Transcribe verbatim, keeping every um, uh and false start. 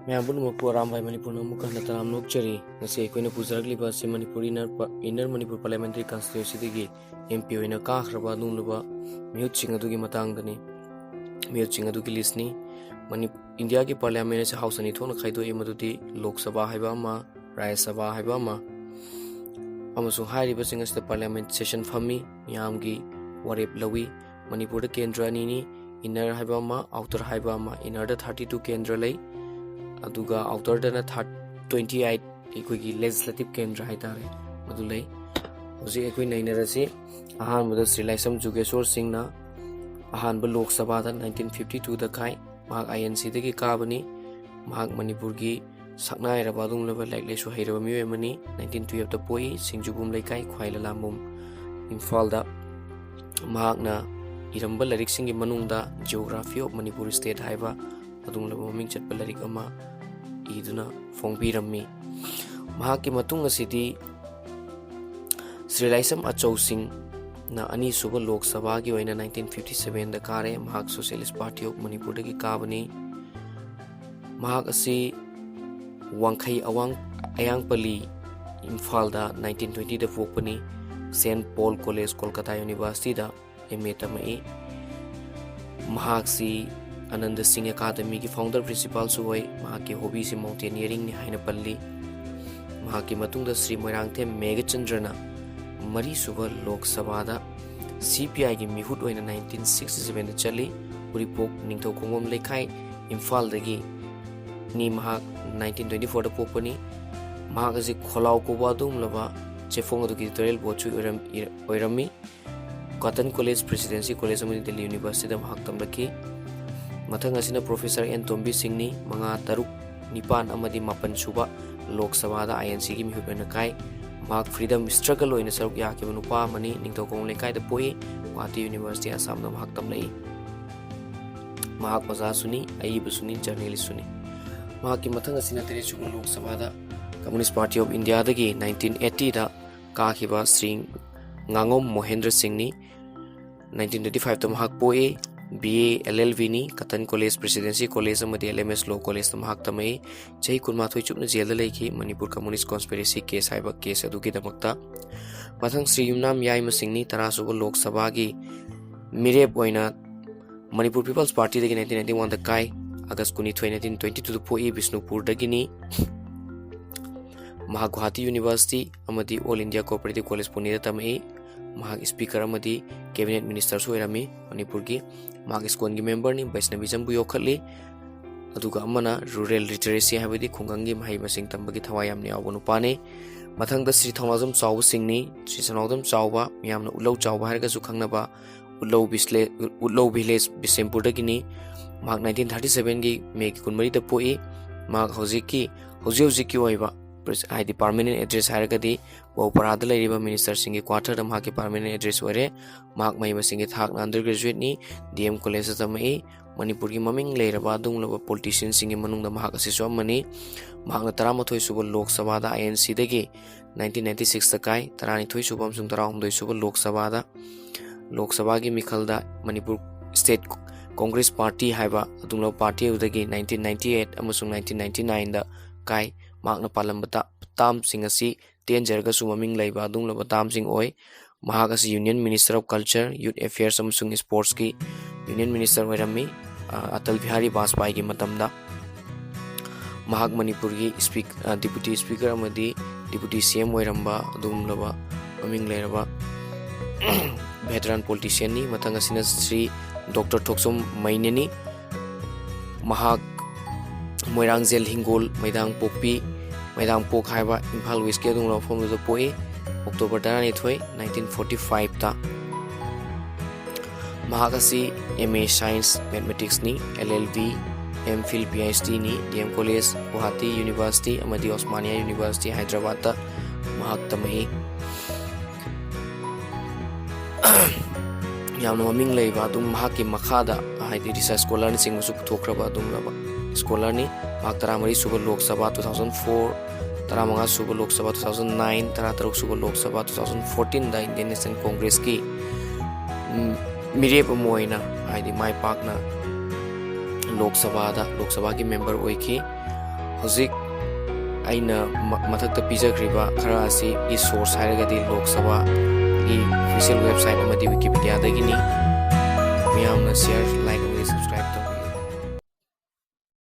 ꯃꯌꯥꯝ ꯄꯨꯝꯅꯃꯛꯄꯨ ꯑꯔꯥꯝꯕꯥꯏ ꯃꯅꯤꯄꯨꯔꯅ ꯑꯃꯨꯛꯀ ꯍꯟꯅ ꯇꯔꯥꯝꯅ ꯑꯣꯛꯆꯔꯤ꯫ ꯉꯁꯤ ꯑꯩꯈꯣꯏꯅ ꯄꯨꯖꯔꯛꯂꯤꯕ ꯑꯁꯤ Manipur inner, inner Manipur parliamentary ꯀꯟꯁꯇꯤꯇ꯭ꯋꯦꯟꯁꯤꯗꯒꯤ ꯑꯦꯝ ꯄꯤ ꯑꯣꯏꯅ ꯀꯥꯈ꯭ꯔꯕ ꯑꯗꯨꯒꯨꯝꯂꯕ ꯃꯤꯍꯨꯠꯁꯤꯡ ꯑꯗꯨꯒꯤ ꯃꯇꯥꯡꯗꯅꯤ꯫ ꯃꯤꯍꯨꯠꯁꯤꯡ ꯑꯗꯨꯒꯤ ꯂꯤꯁ꯭ꯠꯅꯤ꯫ ꯃꯅꯤ-, ꯏꯟꯗꯤꯌꯥꯒꯤ ꯄꯥꯔꯂꯤꯌꯥꯃꯦꯟ ꯑꯁꯤ ꯍꯥꯎꯁ ꯑꯅꯤ ꯊꯣꯛꯅ ꯈꯥꯏꯗꯣꯛꯏ, ꯃꯗꯨꯗꯤ ꯂꯣꯛ ꯁꯚꯥ ꯍꯥꯏꯕ ꯑꯃ, ꯔꯥꯖ꯭ꯌ ꯁꯚꯥ ꯍꯥꯏꯕ ꯑꯃ, ꯑꯃꯁꯨꯡ ꯍꯥꯏꯔꯤꯕꯁꯤꯡ ꯑꯁꯤꯗ ꯄꯥꯔꯂꯤꯌꯥꯃꯦꯟ ꯁꯦꯁꯟ ꯐꯝꯃꯤ, ꯃꯤꯌꯥꯝꯒꯤ ꯋꯥꯔꯦꯞ ꯂꯧꯏ꯫ ꯃꯅꯤꯄꯨꯔꯗ ꯀꯦꯟꯗ꯭ꯔ ꯑꯅꯤꯅꯤ, ꯏꯟꯅꯔ ꯍꯥꯏꯕ ꯑꯃ, ꯑꯥꯎꯇꯔ ꯍꯥꯏꯕ ꯑꯃ꯫ ꯏꯟꯅꯔꯗ ꯊꯥꯔꯇꯤ ꯇꯨ ꯀꯦꯟꯗ꯭ꯔ ꯂꯩ, ꯑꯗꯨꯒ ꯑꯥꯎꯇꯔꯗꯅ ꯊꯥꯔ-, ꯇ꯭ꯋꯦꯟꯇꯤ ꯑꯩꯠ ꯑꯩꯈꯣꯏꯒꯤ ꯂꯦꯖꯤꯁꯂꯦꯇꯤꯚ ꯀꯦꯟꯗ꯭ꯔ ꯍꯥꯏꯇꯥꯔꯦ, ꯃꯗꯨ ꯂꯩ꯫ ꯍꯧꯖꯤꯛ ꯑꯩꯈꯣꯏ ꯅꯩꯅꯔꯁꯤ꯫ ꯑꯍꯥꯟꯕꯗ ꯁ꯭ꯔꯤ ꯂꯥꯏꯁ꯭ꯔꯝ ꯖꯨꯒꯦꯁꯣꯔ ꯁꯤꯡꯅ ꯑꯍꯥꯟꯕ ꯂꯣꯛ ꯁꯚꯥꯗ ꯅꯥꯏꯟꯇꯤꯟ ꯐꯤꯐꯇꯤ ꯇꯨꯗ ꯀꯥꯏ꯫ ꯃꯍꯥꯛ ꯑꯥꯏ ꯑꯦꯟ ꯁꯤꯗꯒꯤ ꯀꯥꯕꯅꯤ꯫ ꯃꯍꯥꯛ ꯃꯅꯤꯄꯨꯔꯒꯤ ꯁꯛꯅꯥꯏꯔꯕ ꯑꯗꯨꯒꯨꯝꯂꯕ ꯂꯥꯏꯔꯤꯛ ꯂꯥꯏꯁꯨ ꯍꯩꯔꯕ ꯃꯤꯑꯣꯏ ꯑꯃꯅꯤ꯫ ꯅꯥꯏꯟꯇꯤꯟ ꯇꯨꯌꯦꯜꯞꯇ ꯄꯣꯛꯏ, ꯁꯤꯡꯖꯨꯕꯨꯝ ꯂꯩꯀꯥꯏ, ꯈ꯭ꯋꯥꯏ ꯂꯂꯥꯝꯕꯨꯝ, ꯏꯝꯐꯥꯜꯗ꯫ ꯃꯍꯥꯛꯅ ꯏꯔꯝꯕ ꯂꯥꯏꯔꯤꯛꯁꯤꯡꯒꯤ ꯃꯅꯨꯡꯗ Geography of Manipur State ꯍꯥꯏꯕ ꯑꯗꯨꯒꯨꯝꯂꯕ ꯃꯃꯤꯡ ꯆꯠꯄ ꯂꯥꯏꯔꯤꯛ ꯑꯃ ꯏꯗꯨꯅ ꯐꯣꯡꯕꯤꯔꯝꯃꯤ꯫ ꯃꯍꯥꯛꯀꯤ ꯃꯇꯨꯡ ꯑꯁꯤꯗꯤ ꯁ꯭ꯔꯤ ꯂꯥꯏꯁ꯭ꯔꯝ ꯑꯆꯧ ꯁꯤꯡꯅ ꯑꯅꯤꯁꯨꯕ ꯂꯣꯛ ꯁꯚꯥꯒꯤ ꯑꯣꯏꯅ ꯅꯥꯏꯟꯇꯤꯟ ꯐꯤꯐꯇꯤ ꯁꯚꯦꯟꯗ ꯀꯥꯔꯦ꯫ ꯃꯍꯥꯛ Socialist Party of ꯃꯅꯤꯄꯨꯔꯗꯒꯤ ꯀꯥꯕꯅꯤ꯫ ꯃꯍꯥꯛ ꯑꯁꯤ ꯋꯥꯡꯈꯩ ꯑꯋꯥꯡ ꯑꯌꯥꯡꯄꯜꯂꯤ, ꯏꯝꯐꯥꯜꯗ ꯅꯥꯏꯟꯇꯤꯟ ꯇ꯭ꯋꯦꯟꯇꯤꯗ ꯄꯣꯛꯄꯅꯤ꯫ ꯁꯦꯟꯠ ꯄꯣꯜ ꯀꯣꯂꯦꯖ, ꯀꯣꯜꯀꯇꯥ ꯌꯨꯅꯤꯚꯔꯁꯤꯇꯤꯗ ꯑꯦꯝ ꯑꯦ ꯇꯝꯃꯛꯏ꯫ ꯃꯍꯥꯛꯁꯤ ꯑꯅꯟꯗ ꯁꯤꯡ ꯑꯦꯀꯥꯗꯃꯤꯒꯤ ꯐꯥꯎꯟꯗꯔ ꯄ꯭ꯔꯤꯟꯁꯤꯄꯥꯜꯁꯨ ꯑꯣꯏ꯫ ꯃꯍꯥꯛꯀꯤ ꯍꯣꯕꯤꯁꯤ ꯃꯥꯎꯟꯇꯦꯅꯤꯌꯔꯤꯡꯅꯤ ꯍꯥꯏꯅ ꯄꯜꯂꯤ꯫ ꯃꯍꯥꯛꯀꯤ ꯃꯇꯨꯡꯗ ꯁ꯭ꯔꯤ ꯃꯣꯏꯔꯥꯡꯊꯦꯝ ꯃꯦꯘꯆꯟꯗ꯭ꯔꯅ ꯃꯔꯤꯁꯨꯕ ꯂꯣꯛ ꯁꯚꯥꯗ ꯁꯤ ꯄꯤ ꯑꯥꯏꯒꯤ ꯃꯤꯍꯨꯠ ꯑꯣꯏꯅ ꯅꯥꯏꯟꯇꯤꯟ ꯁꯤꯛꯁꯇꯤ ꯁꯚꯦꯟꯗ ꯆꯠꯂꯤ꯫ ꯎꯔꯤꯄꯣꯛ ꯅꯤꯡꯊꯧ ꯈꯣꯡꯕꯝ ꯂꯩꯀꯥꯏ, ꯏꯝꯐꯥꯜꯗꯒꯤꯅꯤ꯫ ꯃꯍꯥꯛ ꯅꯥꯏꯟꯇꯤꯟ ꯇ꯭ꯋꯦꯟꯇꯤ ꯐꯣꯔꯗ ꯄꯣꯛꯄꯅꯤ꯫ ꯃꯍꯥꯛ ꯑꯁꯤ ꯈꯣꯂꯥꯎ ꯀꯧꯕ ꯑꯗꯨꯒꯨꯝꯂꯕ ꯆꯦꯐꯣꯡ ꯑꯗꯨꯒꯤ editorial boardꯁꯨ ꯑꯣꯏꯔꯝ-, ꯑꯣꯏꯔꯝꯃꯤ꯫ ꯀꯣꯇꯟ ꯀꯣꯂꯦꯖ, ꯄ꯭ꯔꯦꯁꯤꯗꯦꯟꯁꯤ ꯀꯣꯂꯦꯖ ꯑꯃꯗꯤ ꯗꯤꯜꯂꯤ ꯌꯨꯅꯤꯚꯔꯁꯤꯇꯤꯗ ꯃꯍꯥꯛ ꯇꯝꯂꯛꯈꯤ꯫ ꯃꯊꯪ ꯑꯁꯤꯅ ꯄ꯭ꯔꯣꯐꯦꯁꯔ ꯑꯦꯟ ꯇꯣꯝꯕꯤ ꯁꯤꯡꯅꯤ꯫ ꯃꯉꯥ, ꯇꯔꯨꯛ, ꯅꯤꯄꯥꯟ ꯑꯃꯗꯤ ꯃꯥꯄꯟ ꯁꯨꯕ ꯂꯣꯛ ꯁꯚꯥꯗ ꯑꯥꯏ ꯑꯦꯟ ꯁꯤꯒꯤ ꯃꯤꯍꯨꯠ ꯑꯣꯏꯅ ꯀꯥꯏ꯫ ꯃꯍꯥꯛ freedom struggle ꯑꯣꯏꯅ ꯁꯔꯨꯛ ꯌꯥꯈꯤꯕ ꯅꯨꯄꯥ ꯑꯃꯅꯤ꯫ ꯅꯤꯡꯊꯧꯈꯣꯡ ꯂꯩꯀꯥꯏꯗ ꯄꯣꯛꯏ꯫ ꯒꯨꯋꯥꯍꯥꯇꯤ ꯌꯨꯅꯤꯚꯔꯁꯤꯇꯤ ꯑꯁꯥꯝꯗ ꯃꯍꯥꯛ ꯇꯝꯂꯛꯏ꯫ ꯃꯍꯥꯛ ꯑꯣꯖꯥꯁꯨꯅꯤ, ꯑꯏꯕꯁꯨꯅꯤ, ꯖꯔꯅꯦꯂꯤꯁꯁꯨꯅꯤ꯫ ꯃꯍꯥꯛꯀꯤ ꯃꯊꯪ ꯑꯁꯤꯅ ꯇꯔꯦꯠꯁꯨꯕ ꯂꯣꯛ ꯁꯚꯥꯗ Communist Party of ꯏꯟꯗꯤꯌꯥꯗꯒꯤ ꯅꯥꯏꯟꯇꯤꯟ ꯑꯩꯠꯇꯤꯗ ꯀꯥꯈꯤꯕ ꯁ꯭ꯔꯤ ꯉꯥꯉꯣꯝ ꯃꯣꯍꯦꯟꯗ꯭ꯔ ꯁꯤꯡꯅꯤ꯫ ꯅꯥꯏꯟꯇꯤꯟ ꯇ꯭ꯋꯦꯟꯇꯤ ꯐꯥꯏꯚꯇ ꯃꯍꯥꯛ ꯄꯣꯛꯏ꯫ B A L L B ꯅꯤ, Cotton College, Presidency College ꯑꯃꯗꯤ L M S Law College ꯇ ꯃꯍꯥꯛ ꯇꯝꯃꯛꯏ꯫ ꯆꯍꯤ ꯀꯨꯟꯃꯥꯊꯣꯏ ꯆꯨꯞꯅ ꯖꯦꯜꯗ ꯂꯩꯈꯤ, ꯃꯅꯤꯄꯨꯔ Communist Conspiracy Case ꯍꯥꯏꯕ case ꯑꯗꯨꯒꯤꯗꯃꯛꯇ꯫ ꯃꯊꯪ ꯁ꯭ꯔꯤ ꯌꯨꯝꯅꯥꯝ ꯌꯥꯏꯃ ꯁꯤꯡꯅꯤ, ꯇꯔꯥꯁꯨꯕ ꯂꯣꯛ ꯁꯚꯥꯒꯤ ꯃꯤꯔꯦꯞ ꯑꯣꯏꯅ ꯃꯅꯤꯄꯨꯔ People's Party ꯗꯒꯤ nineteen ninety one ꯗ ꯀꯥꯏ꯫ ꯑꯥꯒꯁ ꯀꯨꯟꯅꯤꯊꯣꯏ, nineteen twenty two ꯗ ꯄꯣꯛꯏ, ꯕꯤꯁꯅꯨꯄꯨꯔꯗꯒꯤꯅꯤ꯫ ꯃꯍꯥꯛ ꯒꯨꯋꯥꯍꯥꯇꯤ University ꯑꯃꯗꯤ All India Cooperative College ꯄꯨꯅꯦꯗ ꯇꯝꯃꯛꯏ꯫ ꯃꯍꯥꯛ Speaker ꯑꯃꯗꯤ Cabinet Minister ꯁꯨ ꯑꯣꯏꯔꯝꯃꯤ ꯃꯅꯤꯄꯨꯔꯒꯤ꯫ ꯃꯍꯥꯛ ISKCON ꯒꯤ member ꯅꯤ, Vaishnavism ꯕꯨ ꯌꯣꯛꯈꯠꯂꯤ꯫ ꯑꯗꯨꯒ ꯑꯃꯅ rural literacy ꯍꯥꯏꯕꯗꯤ ꯈꯨꯡꯒꯪꯒꯤ ꯃꯍꯩ ꯃꯁꯤꯡ ꯇꯝꯕꯒꯤ ꯊꯋꯥꯏ ꯌꯥꯝꯅ ꯌꯥꯎꯕ ꯅꯨꯄꯥꯅꯤ꯫ ꯃꯊꯪꯗ ꯁ꯭ꯔꯤ ꯊꯧꯅꯥꯖꯝ ꯆꯥꯎꯕ ꯁꯤꯡꯅꯤ꯫ ꯁ꯭ꯔꯤ ꯊꯧꯅꯥꯖꯝ ꯆꯥꯎꯕ, ꯃꯤꯌꯥꯝꯅ ꯎꯠꯂꯧ ꯆꯥꯎꯕ ꯍꯥꯏꯔꯒꯁꯨ ꯈꯪꯅꯕ, ꯎꯠꯂꯧ ꯕꯤꯁꯂꯦ-, ꯎꯠꯂꯧ village, ꯕꯤꯁꯦꯝꯄꯨꯔꯗꯒꯤꯅꯤ꯫ ꯃꯍꯥꯛ nineteen thirty seven ꯒꯤ May ꯒꯤ ꯀꯨꯟꯃꯔꯤꯗ ꯄꯣꯛꯏ꯫ ꯃꯍꯥꯛ ꯍꯧꯖꯤꯛꯀꯤ, ꯍꯧꯖꯤꯛ ꯍꯧꯖꯤꯛꯀꯤ ꯑꯣꯏꯕ ꯄ꯭ꯔꯦꯁ-, ꯍꯥꯏꯗꯤ permanent address ꯍꯥꯏꯔꯒꯗꯤ ꯋꯧꯄꯥꯔꯥꯗ ꯂꯩꯔꯤꯕ minister ꯁꯤꯡꯒꯤ quarter ꯗ ꯃꯍꯥꯛꯀꯤ permanent address ꯑꯣꯏꯔꯦ꯫ ꯃꯍꯥꯛ ꯃꯍꯩ ꯃꯁꯤꯡꯒꯤ ꯊꯥꯛꯅ undergraduate ꯅꯤ, D M College ꯇ ꯇꯝꯃꯛꯏ꯫ ꯃꯅꯤꯄꯨꯔꯒꯤ ꯃꯃꯤꯡ ꯂꯩꯔꯕ ꯑꯗꯨꯒꯨꯝꯂꯕ politician ꯁꯤꯡꯒꯤ ꯃꯅꯨꯡꯗ ꯃꯍꯥꯛ ꯑꯁꯤꯁꯨ ꯑꯃꯅꯤ꯫ ꯃꯍꯥꯛꯅ ꯇꯔꯥꯃꯥꯊꯣꯏ ꯁꯨꯕ ꯂꯣꯛ ꯁꯚꯥꯗ I N C ꯗꯒꯤ nineteen ninety six ꯇ ꯀꯥꯏ, ꯇꯔꯥꯅꯤꯊꯣꯏ ꯁꯨꯕ ꯑꯃꯁꯨꯡ ꯇꯔꯥꯍꯨꯝꯗꯣꯏ ꯁꯨꯕ ꯂꯣꯛ ꯁꯚꯥꯗ, ꯂꯣꯛ ꯁꯚꯥꯒꯤ ꯃꯤꯈꯜꯗ ꯃꯅꯤꯄꯨꯔ State Congress Party ꯍꯥꯏꯕ ꯑꯗꯨꯒꯨꯝꯂꯕ party ꯑꯗꯨꯗꯒꯤ nineteen ninety eight ꯑꯃꯁꯨꯡ nineteen ninety nine ꯗ ꯀꯥꯏ꯫ ꯃꯍꯥꯛꯅ ꯄꯥꯜꯂꯝꯕ ꯇ-, term ꯁꯤꯡ ꯑꯁꯤ ꯇꯦꯟꯖꯔꯒꯁꯨ ꯃꯃꯤꯡ ꯂꯩꯕ ꯑꯗꯨꯒꯨꯝꯂꯕ term ꯁꯤꯡ ꯑꯣꯏ꯫ ꯃꯍꯥꯛ ꯑꯁꯤ Union Minister of Culture, Youth Affairs ꯑꯃꯁꯨꯡ Sports ꯀꯤ Union Minister ꯑꯣꯏꯔꯝꯃꯤ, ꯑ, ꯑꯇꯜ ꯕꯤꯍꯥꯔꯤ ꯕꯥꯖꯄꯥꯏꯒꯤ ꯃꯇꯝꯗ꯫ ꯃꯍꯥꯛ ꯃꯅꯤꯄꯨꯔꯒꯤ speak-, ꯑ, Deputy Speaker ꯑꯃꯗꯤ Deputy C M ꯑꯣꯏꯔꯝꯕ ꯑꯗꯨꯒꯨꯝꯂꯕ ꯃꯃꯤꯡ ꯂꯩꯔꯕ veteran politician ꯅꯤ꯫ ꯃꯊꯪ ꯑꯁꯤꯅ ꯁ꯭ꯔꯤ ꯗꯣꯛꯇꯔ ꯊꯣꯛꯆꯣꯝ ꯃꯩꯅ꯭ꯌꯅꯤ꯫ ꯃꯍꯥꯛ ꯃꯣꯏꯔꯥꯡ ꯖꯦꯜ ꯍꯤꯡꯒꯣꯜ, ꯃꯩꯗꯥꯡꯄꯣꯛꯄꯤ, ꯃꯩꯗꯥꯡꯄꯣꯛ ꯍꯥꯏꯕ ꯏꯝꯐꯥꯜ West ꯀꯤ ꯑꯗꯨꯒꯨꯝꯂꯕ ꯃꯐꯝꯗꯨꯗ ꯄꯣꯛꯏ, October ꯇꯔꯥꯅꯤꯊꯣꯏ, nineteen forty five ꯇ꯫ ꯃꯍꯥꯛ ꯑꯁꯤ M A Science, Mathematics ꯅꯤ, L L B, M Phil, P H D ꯅꯤ, D M College, Guwahati University ꯑꯃꯗꯤ Osmania University, Hyderabad ꯇ ꯃꯍꯥꯛ ꯇꯝꯃꯛꯏ꯫ ꯌꯥꯝꯅ ꯃꯃꯤꯡ ꯂꯩꯕ ꯑꯗꯨꯝ ꯃꯍꯥꯛꯀꯤ ꯃꯈꯥꯗ, ꯍꯥꯏꯗꯤ research scholar ꯅꯆꯤꯡꯕꯁꯨ ꯄꯨꯊꯣꯛꯈ꯭ꯔꯕ ꯑꯗꯨꯒꯨꯝꯂꯕ scholar ꯅꯤ꯫ ꯃꯍꯥꯛ ꯇꯔꯥꯃꯔꯤ ꯁꯨꯕ Lok Sabha two thousand four, ꯇꯔꯥꯃꯉꯥ ꯁꯨꯕ Lok Sabha two thousand nine, ꯇꯔꯥꯇꯔꯨꯛ ꯁꯨꯕ Lok Sabha two thousand fourteen ꯗ Indian National Congress ꯀꯤ, ꯎꯝ, ꯃꯤꯔꯦꯞ ꯑꯃ ꯑꯣꯏꯅ ꯍꯥꯏꯗꯤ ꯃꯥꯏ ꯄꯥꯛꯅ ꯂꯣꯛ ꯁꯚꯥꯗ, ꯂꯣꯛ ꯁꯚꯥꯒꯤ ꯃꯦꯝꯕꯔ ꯑꯣꯏꯈꯤ꯫ ꯍꯧꯖꯤꯛ ꯑꯩꯅ ꯃ-, ꯃꯊꯛꯇ ꯄꯤꯖꯈ꯭ꯔꯤꯕ ꯈꯔ ꯑꯁꯤꯒꯤ ꯁꯣꯔꯁ ꯍꯥꯏꯔꯒꯗꯤ ꯂꯣꯛ ꯁꯚꯥꯒꯤ ꯑꯣꯐꯤꯁꯤꯌꯦꯜ ꯋꯦꯕꯁꯥꯏꯠ ꯑꯃꯗꯤ ꯋꯤꯀꯤꯄꯤꯗꯤꯌꯥꯗꯒꯤꯅꯤ꯫ ꯃꯤꯌꯥꯝꯅ ꯁꯤꯌꯔ,